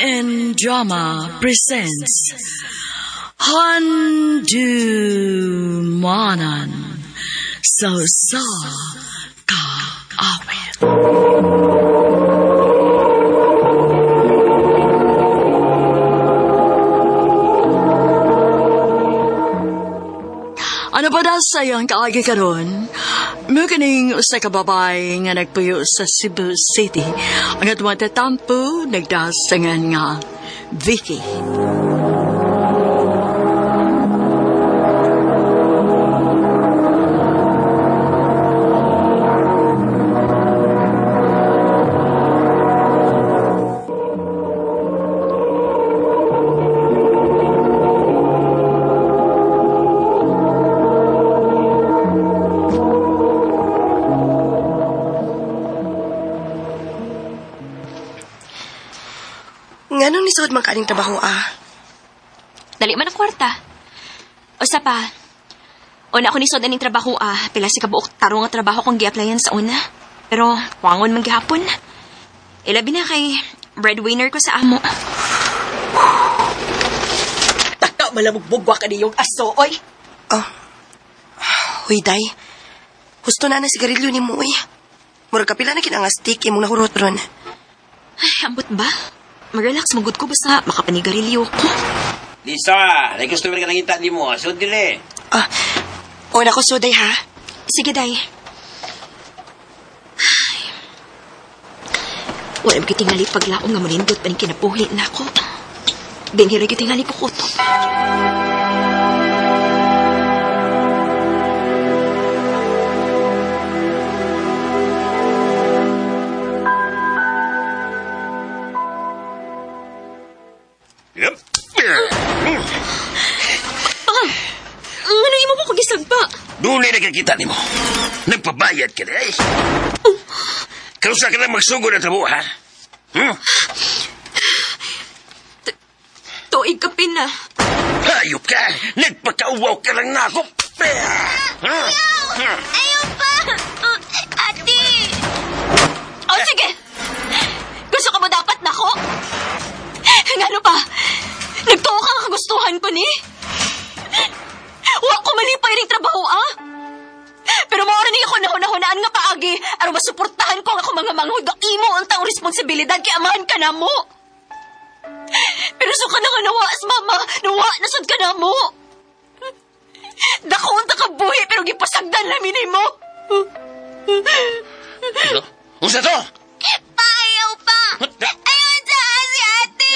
RMN Drama presents Handumanan sa Usa Ka Awit. Ano pa da sa iyang kaagi karon? Mukining usa ka babay nga nagpuyo sa Cebu City. Ang atong tatampo nagdasangan nga Vicky. Nganong nisuod man ka aning trabaho ah? Dali man ang kwarta. Usa pa. Una ako nisod aning trabaho ah, pila sa kabuok tarong nga trabaho kong gi-applyan sa una. Pero wangon man gihapon. Ilabi na kay breadwinner ko sa amo. Taka malamugbugwa ka niyong aso, oy! Oh. Huy, day. Husto na na sigarilyo ni mo, uy. Murag kapila na kinang stick imong nahurot ron. Ay, ambot ba? Mag-relax magud ko basta makapanigarilyo ko. Lisa, may customer ka nangita di mo. So, dili. Ah, una ko suday ha. Sige, day. Ay. Wala mo kitingali paglaong nga manindot pa ning kinabuhi na ako. Dinhira kitingali ko kutob. Yep. Ano imo mo ko gisagpa? Doon na nakakita ni mo. Nagpabayad ka na eh. Karusa ka na magsugod na trabaho, ha? Hmm? Tuig ka pina. Hayop ka! Nagpakauwaw ka lang na ako! Ayaw pa! Ate! Oh, sige! Gusto ka ba dapat nako? Ngano pa? Nagtuo ka nga kagustuhan ko ni? Wa ko malipay ring trabaho, ah! Pero maura niyo ko nahunahunaan nga paagi aron masuportahan ko ang akong mga manghud nga imo ang taong responsibilidad kay amahan ka na mo. Pero so ka na nga nawaas, mama. Nawa na sad ka na mo. Dako unta ka buhi pero gipasagdan namin nimo. Ano? Unsa to? Payaw pa! Ayaw dyan si ate!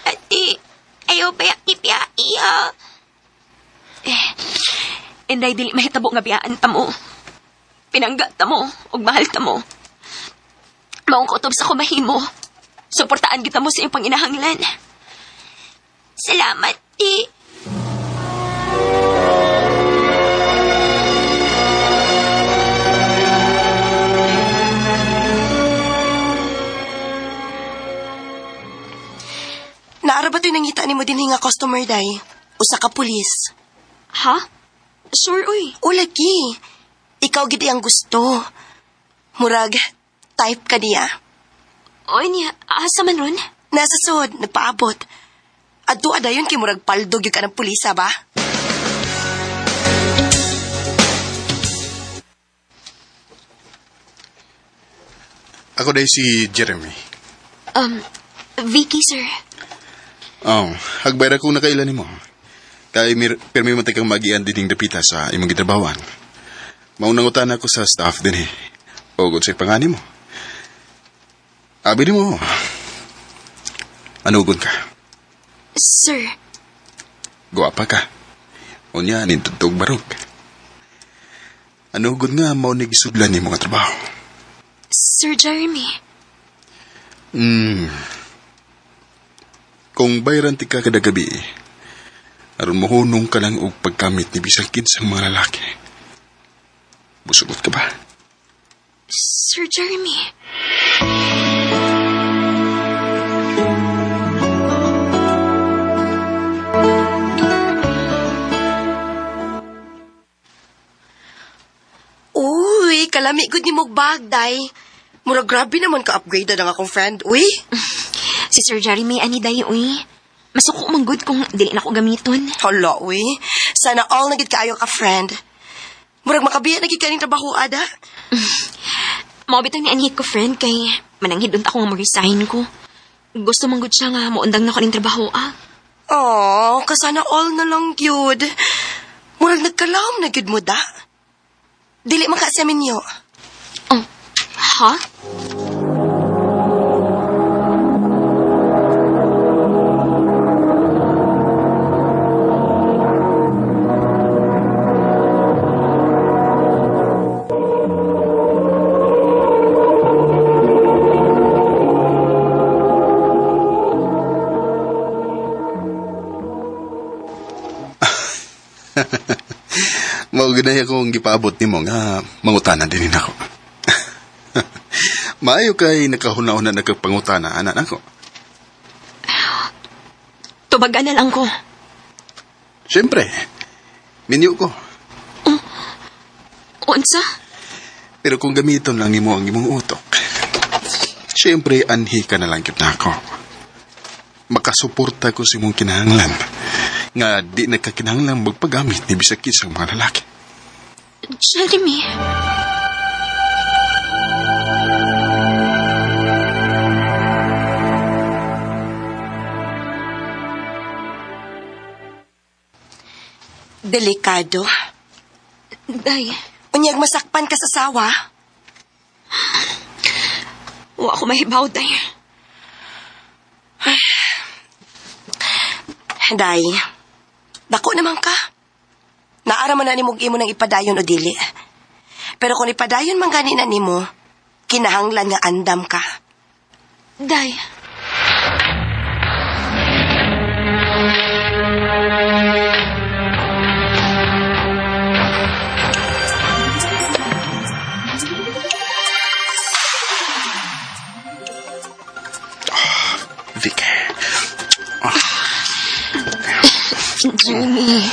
Ate, ayaw pa yung ipiyaiya. Eh, inday dili mahitabo nga biyaan ta mo. Pinangga ta mo, ug mahal ta mo. Maong kutob sa kumahimo. Suportaan kita mo sa iyong panginahanglan. Salamat, ti. Naara ba to'y nangita ni mo din nga customer, day? Usa ka pulis. Ha? Sure, uy. O lagi. Ikaw gid ang gusto. Murag, type ka niya. Oy niya, asa man ron? Nasa sud, nagpaabot. Adto adayon kay murag paldog yung ka ng pulisa ba? Ako dahil si Jeremy. Vicky, sir. Oh, hagbay ra kong nakailan nimo. Kay pirmi man kang magian dining dapita sa imong gitrabawan. Maunang utan ako sa staff din eh. O kung sa'y pangani mo. Abi nimo. Anugon ka? Sir, Guwapa ka. Unya, nintugtog barog. Anugon nga mao ni gisudlan nimo nga trabaho. Sir Jeremy. Kung bayran ti ka kada gabi, aron mohunong ka lang og pagkamit ni bisan kinsang mga lalaki. Musugot ka ba? Sir Jeremy. Nagkalami gud ni mog bag, day. Murag grabe naman ka-upgraded ang akong friend, uy. Si Sir Jeremy ani day uy. Masuko man gud kung dili na ko gamiton. Hala, uy. Sana all na gid kaayo ka friend. Murag makabiya na gid kaning trabaho, ada. Mao bitong ni anhit ko friend kay mananghid unta ko nga mo-resign ko. Gusto man gud siya nga moundang na ko ning trabaho ah. Oh, kasana all na lang gyud. Murag nagkalawom na gyud mo da. Dili man ka sa minyo. Oh, ha? Mao ginay akong gipaabot nimo nga mangutana din nako. Maayo kay nakahuna-huna na kag pangutana anak nako. Tubagan na lang ko. Siyempre, minyo ko. Unsa? Pero kung gamiton lang nimo ang imong utok, siyempre anhi ka na lang gyud nako. Makasuporta ko sa imong kinahanglan nga di na ka kinahanglan magpagamit ni bisag kinsang mga lalaki. Jeremy. Delikado. Day, Unyag masakpan ka sa sawa. wa ko mahibaw day. Day, dako naman ka. Naara man na nimo og imo nang ipadayon o dili. Pero kung ipadayon man gani na nimo, kinahanglan nga andam ka. Day. Vic, Jeremy.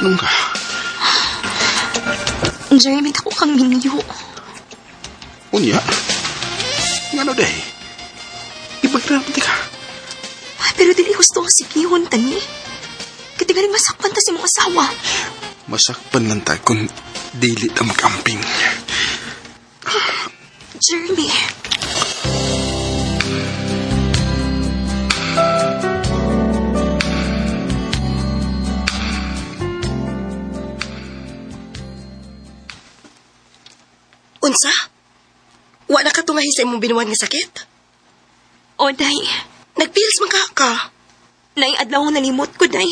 nung ka? Jeremy, dako kang minyo. Unya? Ngano day? Ibagrabe ka. Pero dili gusto ang sigihon, tani. Kaya galing masakpan ta si mong asawa. Masakpan lang ta kung dili ta magamping. Jeremy. Unsa? Wa na ka tungahin sa imong binuwan nga sakit? O, day. Nagpils man ka ka. Nay, adlaw ang nalimot ko, day.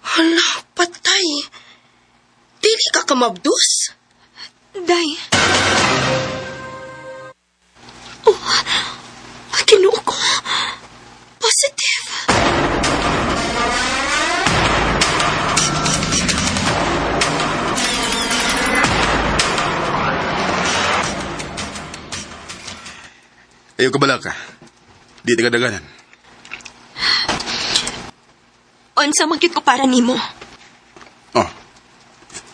Hala, patay. Dili ka kamabdus. Day. Oh, kinuo ko. Positive. Ayaw ka bala ka. Di ta kadaganan. Unsa man gyud ko para nimo. Oh,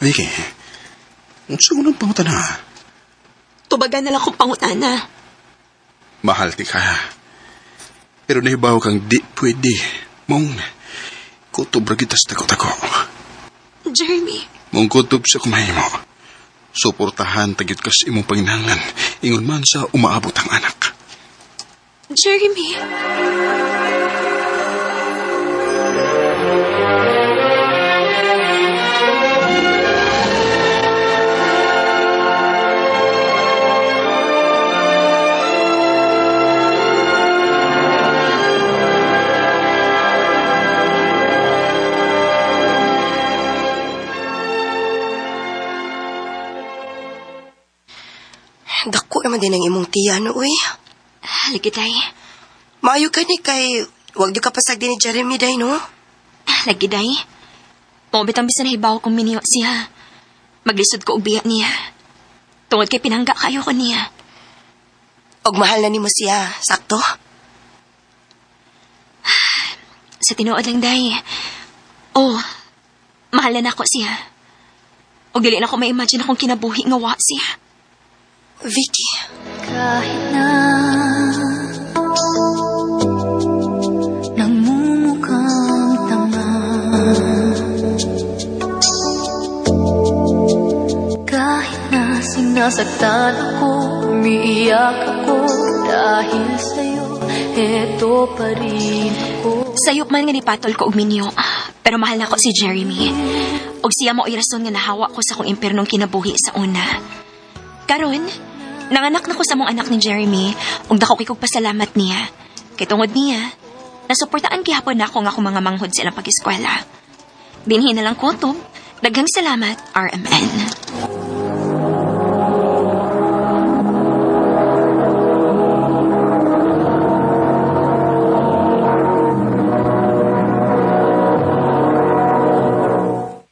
Vicky. Unsa ko nang pangutana? Tubagan na lang kong pangutana. Mahal ti ka. Pero nahibaw kang di pwede. Mong kutob ra kita sa tako-tako. Jeremy, Mong kutob sa kumahimo. Suportahan tagyod ka sa imong panginahanglan. Ingon man sa umaabot ang anak. Jeremy. Dako naman din ang imong tiya no, uy. Lagi, day. Maayo ka ni kay wag di ka pasag din ni Jeremy day no. Lagi, day. Mobit ang bisan hibaw kong miniyo siya. Maglisod ko og biya niya. Tungod kay pinangga kayo ko niya. Og mahal na nimo siya, sakto? Sa tinuod lang, day. Oh, mahal na nako siya. O dili na ko ma-imagine akong kinabuhi nga wa siya. Vicky, Kahit na nagmumukhang tanga, kahit na sinasaktan ako, umiiyak ako dahil sa'yo, eto pa rin ako. Sayop man nga nipatol ko og minyo, pero mahal na ko si Jeremy. Og siya mo rason nga nahawa ko sa akong impernong kinabuhi sa una. Karon, nanganak na ko sa mong anak ni Jeremy ug dako kay kog pasalamat niya. Kay tungod niya, nasuportaan gihapon nako nga akong mga manghod sa ilang pag-eskwela. Dinhi na lang kutob. Daghang salamat, RMN.